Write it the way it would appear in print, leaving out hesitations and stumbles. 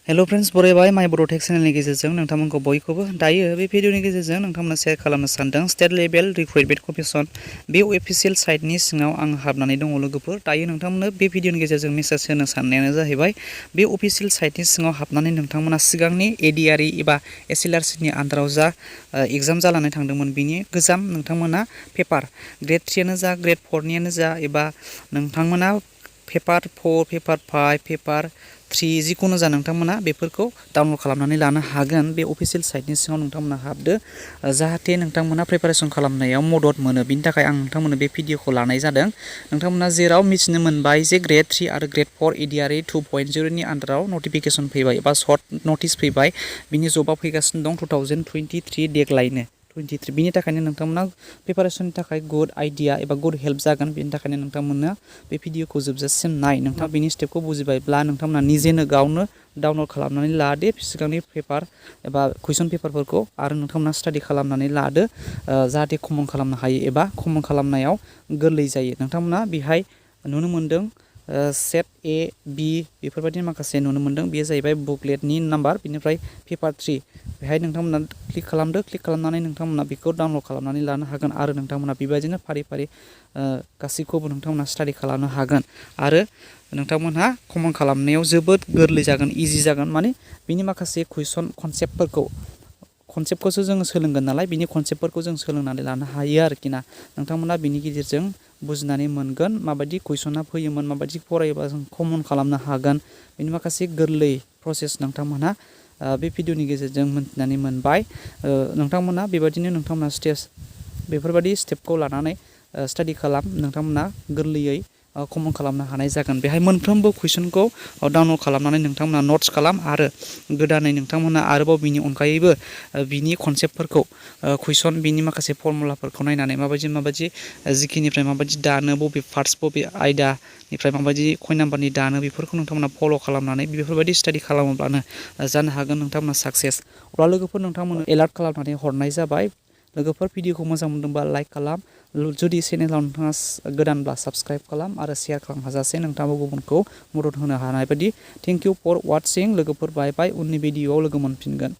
Hello friends बरायबाय माय बर' tech चेनेलनि गेजेरजों नोंथांमोनखौ बयखौबो दायो बे भिडिअनि गेजेरजों नोंथांमोना शेयार खालामनो सानदों स्टेट लेभेल रिक्रुटमेन्ट कमिसन बे अफिशियेल साइटनि सिङाव आं हाबनानै दङ लोगोफोर दायो नोंथांमोननो बे भिडिअनि गेजेरजों मेसेज होनो साननायानो जाहैबाय बे अफिशियेल साइटनि सिङाव हाबनानै नोंथांमोना सिगांनि ADRE एबा SLRC नि आन्दाराव जा एग्जाम जानानै थांदोंमोन बिनि गोजाम नोंथांमोना पेपार ग्रेड 3 आनो जा ग्रेड 4 नियानो जा एबा नोंथांमोना पेपार 4 पेपार 5 पेपार 3 जिखुनु जा नोंथांमोना बेफोरखौ डाउनलड खालामनानै लानो हागोन बे अफिशियेल साइटनि सिङाव नोंथांमोना हाबदो जाहाथे नोंथांमोना प्रिपारेसन खालामनायाव मदद मोनो बिनि थाखाय आं नोंथांमोननो बे भिडिअखौ लानाय जादों नोंथांमोना जेराव मिथिनो मोनबाय जे ग्रेड 3 आरो ग्रेड 4 ADRE 2.0 नि आन्दाराव नटिफिकेसन फैबाय एबा सर्ट नटिस फैबाय बिनि जबआ फैगासिनो दं 2023 देग्लायनो 23 बिनि थाखायनो नोंथांमोना प्रिपारेसननि थाखाय गुड आइडिया एबा गुड हेल्प जागोन बेनि थाखायनो नोंथांमोना बे भिडिअखौ जोबजासिम नाय नोंथाङा बिनि स्टेपखौ बुजिबायब्ला नोंथांमोना निजेनो गावनो डाउनलड खालामनानै लादो सिगांनि पेपार एबा कुइसन पेपारफोरखौ आरो नोंथांमोना स्टाडि खालामनानै लादो जाहाथे कमन खालामनो हायो एबा कमन खालामनायाव गोरलै जायो नोंथांमोना बेहाय नुनो मोनदों सेट A B बेफोरबायदि माखासे नुनो मोनदों बेयो जाहैबाय बुकलेटनि नाम्बार बिनिफ्राय पेपार 3 बेहाय नोंथांमोना क्लिक खालामदो क्लिक खालामनानै नोंथांमोना बेखौ डाउनलड खालामनानै लानो हागोन आरो नोंथांमोना बेबायदिनो फारि फारि गासैखौबो नोंथांमोना स्टाडि खालामनो हागोन आरो नोंथांमोनहा कमन खालामनायाव जोबोद गोरलै जागोन इजि जागोन माने बिनि माखासे कुइसन कनसेप्टखौसो जोङो सोलोंगोन नालाय बिनि कनसेप्टफोरखौ जों सोलोंनानै लानो हायो आरोखि ना नोंथांमोना बिनि गेजेरजों बुजिनानै मोनगोन माबायदि कुइसना फैयोमोन माबायदि फरायोबा जों कमन खालामनो हागोन बिनि माखासे गोरलै प्रसेस नोंथांमोनहा बे भिडिअनि गेजेरजों मोनथिनानै मोनबाय नोंथांमोना बेबायदिनो नोंथांमोना बेफोरबायदि स्टेपखौ लानानै स्टाडि खालाम नोंथांमोना गोरलैयै कमन खालामनो हानाय जागोन बेहाय मोनफ्रोमबो कुइसनखौ डाउनलड खालामनानै नोंथांमोना नट्स खालाम आरो गोदानै नोंथांमोना आरोबाव बिनि अनगायैबो बिनि कनसेप्टफोरखौ कुइसन बिनि माखासे फर्मुलाफोरखौ नायनानै माबायदि जिखिनिफ्राय माबायदि दानो बबे पार्टस बबे आयदानिफ्राय माबायदि कइन नाम्बारनि दानो बेफोरखौ नोंथांमोना फल' खालामनानै बेफोरबायदि स्टाडि खालामोब्लानो जानो हागोन नोंथांमोना साक्सेस अब्ला लोगोफोर नोंथांमोना एलार्ट खालामनानै हरनाय जाबाय लोगोफोर भिडिअखौ मोजां मोनदोंबा लाइक खालाम जुदि चेनेलाव नोंथाङा गोदानब्ला साबस्क्राइब खालाम आरो शेयार खालाम हाजासे नोंथाङाबो गुबुनखौ मदद होनो हानाय बायदि थेंक इउ फर वाचिं लोगोफोर बाय बाय उननि भिडिअआव लोगो मोनफिनगोन।